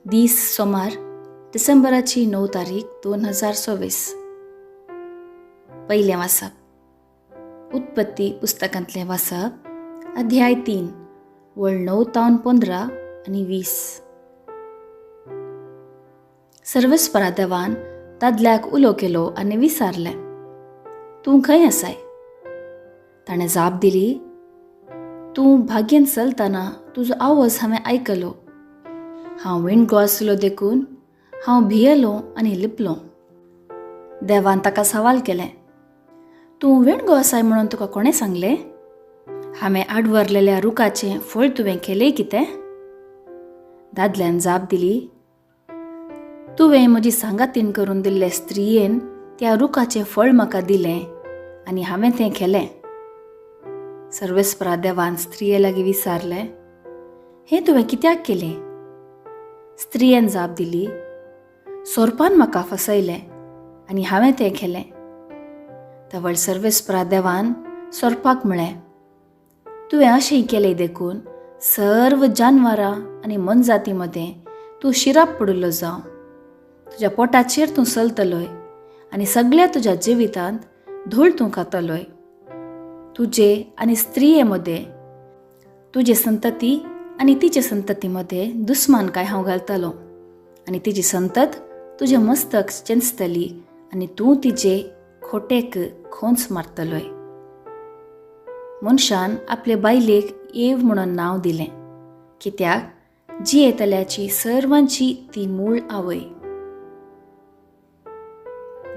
दीस सोमार, डिसेंबराची 9 तारीख 2024. पयलें वाचप, उत्पत्ती पुस्तकांतलें वाचप, अध्याय 3, वळ 9 तावन 15 आनी 20. सर्वेस्परा देवान दादल्याक उलो केलो आनी विचारलें, तूं खंय आसाय? ताणें जाप दिली, तूं भाग्यन चलतना तुजो आवाज हांवें आयकलो. हांव विणगो आसलो देखून हांव भियेलो आनी लिपलो. देवान ताका सवाल केलें, तूं विणगो आसाय म्हणून तुका कोणें सांगलें? हांवें आडवरलेल्या रुखाचें फळ तुवें केलें कितें? दादल्यान जाप दिली, तुवें म्हजी सांगातीन करून दिल्ले स्त्रियेन त्या रुखाचें फळ म्हाका दिलें आनी हांवें तें केलें. सर्वेस्परा देवान स्त्रिये लागीं विचारलें, हें तुवें कित्याक केलें? स्त्रियेन जाप दिली, सोरपान म्हाका फसयलें आनी हांवें तें केलें. तवळ सर्वेस्परा देवान सोरपाक म्हळें, तुवें अशें केलें देखून सर्व जानवरां आनी मनजाती मदें तूं शिराप पडिल्लो जावं. तुज्या पोटाचेर तूं चलतलोय आनी सगळ्या तुज्या जिवितांत धूळ तूं खातलोय. तुजे आनी स्त्रिये मदें, तुजे संतती आनी तिचे संतती मदें दुस्मानकाय हांव घालतलो आनी तिची संतत तुजें मस्तक चेंचतली आनी तूं तिजे खोटेक खोंच मारतलोय. मनशान आपले बायलेक एव म्हणून नांव दिलें, कित्याक जियेतल्याची सर्वांची ती मूळ आवय.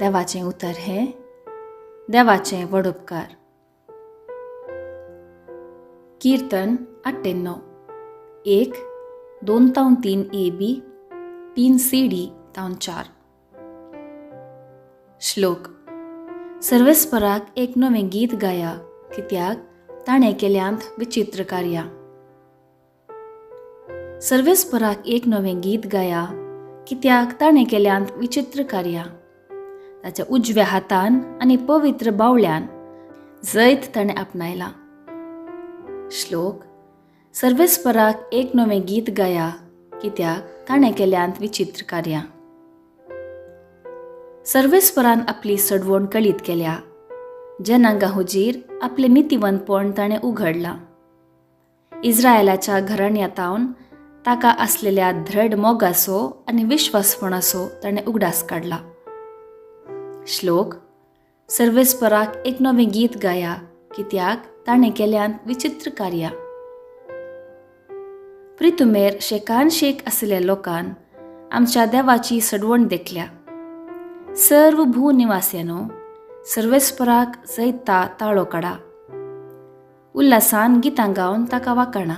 देवाचें उतर हें देवाचें व्हड उपकार. कीर्तन 98, 1, 2 तावन 3 ए बी, 3 सी डी तावन 4. श्लोक. सर्वेस्पराक एक नवें गीत गाया, कित्याक ताणें केल्यांत विचित्र कार्यां. सर्वेस्पराक एक नवें गीत गाया, कित्याक ताणें केल्यांत विचित्र कार्यां. ताच्या उजव्या हातान आनी पवित्र बावल्यान जैत ताणें आपणायलां. श्लोक. सर्वेस्पराक एक नवें गीत गाया, कित्याक ताणें केल्यांत विचित्र कार्यां. सर्वेस्परान आपली सडवण कळीत केल्या, जनांगा हुजीर आपलें नितीवंतपण ताणें उघडलां. इस्रायलाच्या घराण्यांतावन ताका आसलेल्या धृढ मोगाचो आनी विश्वासपणाचो ताणें उगडास काडला. श्लोक. सर्वेस्पराक एक नवें गीत गाया, कित्याक ताणें केल्यांत विचित्र कार्यां. प्रितुमेर शेकान शेक आशिल्ल्या लोकान आमच्या देवाची सडवण देखल्या. सर्व भूनिवास्यानो, सर्वेस्पराक जैता ताळो काडा, उल्हासान गितां गावन ताका वाकाणा.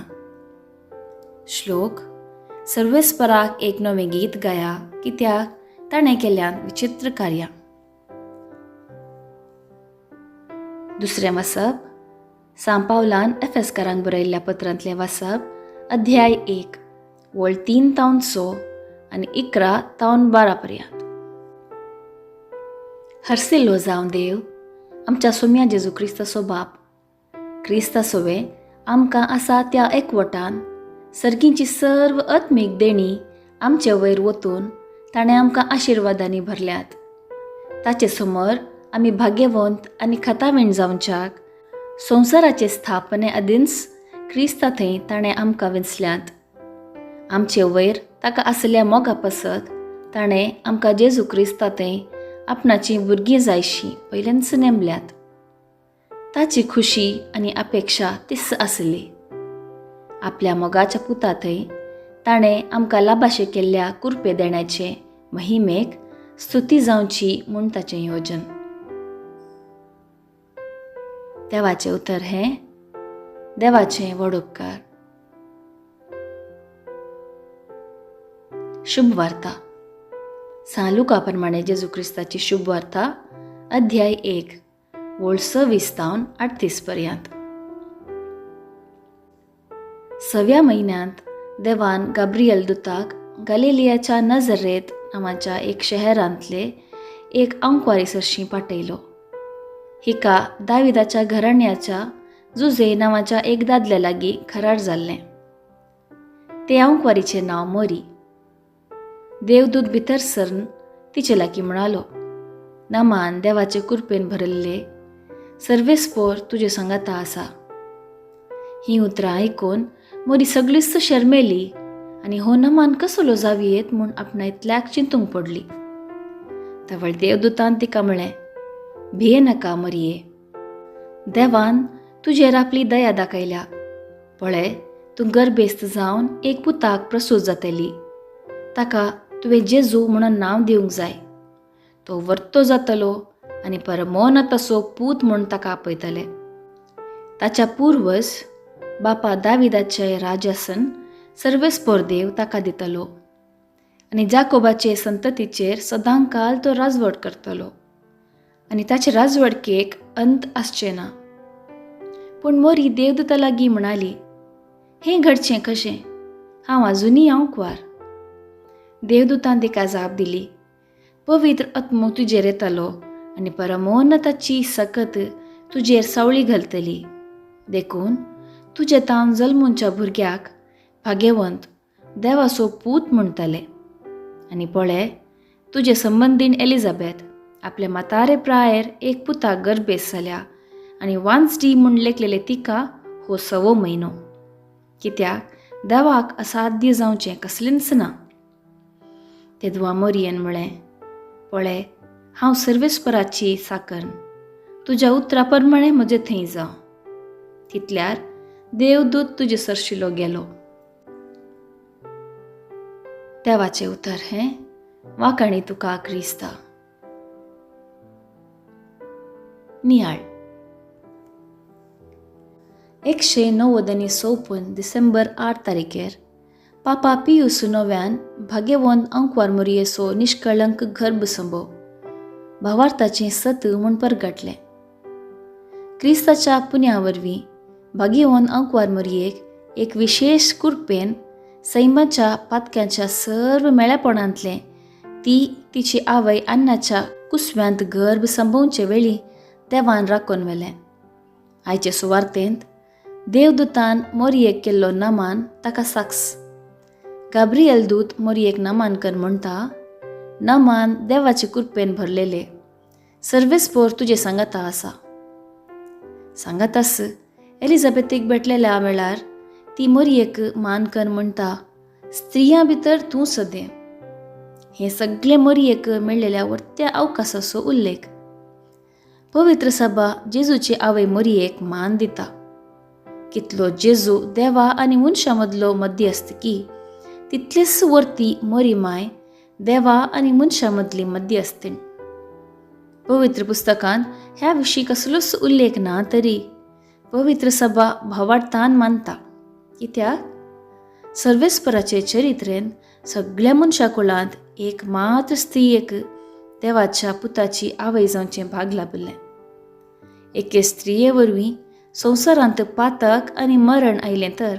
श्लोक. सर्वेस्पराक एक नवें गीत गाया, कित्याक ताणें केल्यांत विचित्र कार्यां. दुसरें वाचप, सांव पावलान एफेसकारांक बरयल्ल्या पत्रांतलें वाचप, अध्याय 1, वळ 3 तावन 6 आनी 11 तावन 12 पर्यंत. हरसिल्लो जावं देव आमच्या सोम्या जेजू क्रिस्ताचो बाप, क्रिस्ता सोवे आमकां आसा त्या एकवटान सर्गींची सर्व आत्मीक देणी आमचे वयर वतून ताणें आमकां आशिर्वादांनी भरल्यात. ताचे समोर आमी भाग्यवंत आनी खतावीण जावच्याक संवसाराचे स्थापने आदींच क्रिस्ता थंय ताणें आमकां विंचल्यात. आमचे वयर ताका आशिल्ल्या मोगा पासत ताणें आमकां जेजू क्रिस्ता थंय आपणाचीं भुरगीं जायशीं पयल्यानच नेमल्यात. ताची खुशी आनी अपेक्षा तीच आसली. आपल्या मोगाच्या पुता थंय ताणें आमकां लाभाशे केल्ल्या कुरपे देण्याचे महिमेक स्तुती जावची म्हूण ताचें योजन. देवाचें उतर हें देवाचें व्हड उपकार. शुभ वार्ता. सांव लुका प्रमाणे जेजू क्रिस्ताची शुभ वार्ता, अध्याय 1, वळ 26 तावन 38 पर्यंत. 6व्या म्हयन्यांत देवान गाब्रियल दुताक गालिलियाच्या नजरेत नांवाच्या एक शहरांतले एक आंकवारी सरशी पाठयलो. हिका दाविदाच्या घराण्याच्या जुझे नांवाच्या एक दादल्या लागीं खरार जाल्लें. ते आंकवारीचें नांव मोरी. देवदूत भितर सरन तिचे लागीं म्हणालो, नमान देवाचे कुरपेन भरिल्ले, सर्वेस्पोर तुजे सांगाता आसा. हीं उतरां आयकून मोरी सगळीच शर्मेली आनी हो नमान कसलो जावयेत म्हूण आपणा इतल्याक चिंतूंक पडली. तवळ देवदूतान तिका म्हळें, भिये नाका मरये, देवान तुजेर आपली दया दाखयल्या. पळय, तूं गर्भेस्त जावन एक पुताक प्रसूत जातली. ताका तुवें जेजू म्हणून नांव दिवंक जाय. तो वर्तो जातलो आनी परमोन तसो पूत म्हूण ताका आपयतले. ताच्या पुर्वज बापा दाविदाचे राजासन सर्वेस्पोर देव ताका दितलो आनी जाकोबाचे संततीचेर सदांकाल तो राजवट करतलो आनी ताचे राजवटकेक अंत आसचें ना. पूण मोरी देवदूता लागीं म्हणाली, हें घडचें कशें? हांव आजुनूय आंकवार. देवदूतान तिका जाप दिली, पवित्र आत्मो तुजेर येतलो आनी परमोन्नताची सकत तुजेर सावळी घालतली. देखून तुजे तावन जल्मूच्या भुरग्याक भाग्यवंत देवाचो पूत म्हणटले. आनी पळय, तुजे संबंदीन एलिझाबेथ आपले म्हातारे प्रायेर एक पुताक गर्भेस्त जाल्या आनी वांजडी म्हूण लेखलेले तिका हो 6वो म्हयनो. कित्याक देवाक असाध्य जावचें कसलेंच ना. तेदवा मोरयेन म्हळें, पळय, हांव सर्वेस्पराची साकन, तुज्या उतरा प्रमाणें म्हजे थंय जावं. तितल्यार देवदूत तुजे सरशिलो गेलो. देवाचें उतर हें वाखाणी तुका क्रिस्ता. नियाळ. 194 डिसेंबर 8 तारीखेर पापा पियूस नव्यान भाग्यवंत अंकवार मोरयेचो निष्कळंक गर्भ संभव भावार्थाचें सत म्हूण परगटलें. क्रिस्ताच्या पुण्या वरवीं भाग्यवंत अंकवार मोरयेक एक विशेश कुरपेन सैमाच्या पातक्यांच्या सर्व मेळेपणांतलें ती तिची आवय अन्नाच्या कुसव्यांत गर्भ संभोवचे वेळी देवान राखून व्हेलें. आयचे सुवार्तेंत देवदूतान मोरयेक केल्लो नमान ताका साक्स. गाब्रियल दूत मोरयेक नमान कर म्हणटा, नमान देवाचे कुरपेन भरलेले, सर्वेस्पोर तुजे सांगाता आसा. सांगातास एलिझाबेथीक भेटलेल्या वेळार ती मोरयेक मान कर म्हणटा, स्त्रियां भितर तूं सदें. हें सगळें मोरयेक मेळ्ळेल्या वर्त्या अवकाशाचो उल्लेख. पवित्र सभा जेजूची आवय मोरयेक मान दिता. कितलो जेजू देवा आनी मनशां मदलो मध्यस्थ की तितलेच वर्ती मोरी माय देवा आनी मनशां मदली मध्यस्थीण. पवित्र पुस्तकांत ह्या विशीं कसलोच उल्लेख ना तरी पवित्र सभा भावार्थान मानता. कित्याक सर्वेस्पराचे चरित्रेन सगळ्या मनशां कुळांत एक मात्र स्त्रियेक देवाच्या पुताची आवय जावचें भाग लाभिल्लें. एके स्त्रिये वरवीं संवसारांत पातक आनी मरण आयलें तर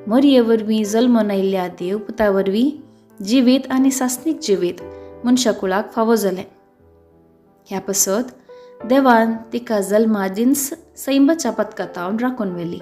मोरये वरवीं जल्मून आयिल्ल्या देवपुता वरवीं जिवीत आनी सासणीक जिवीत मनशां कुळाक फावो जालें. ह्या पासत देवान तिका जल्मा आदींच सैमाच्या पदकातावन राखून व्हेली.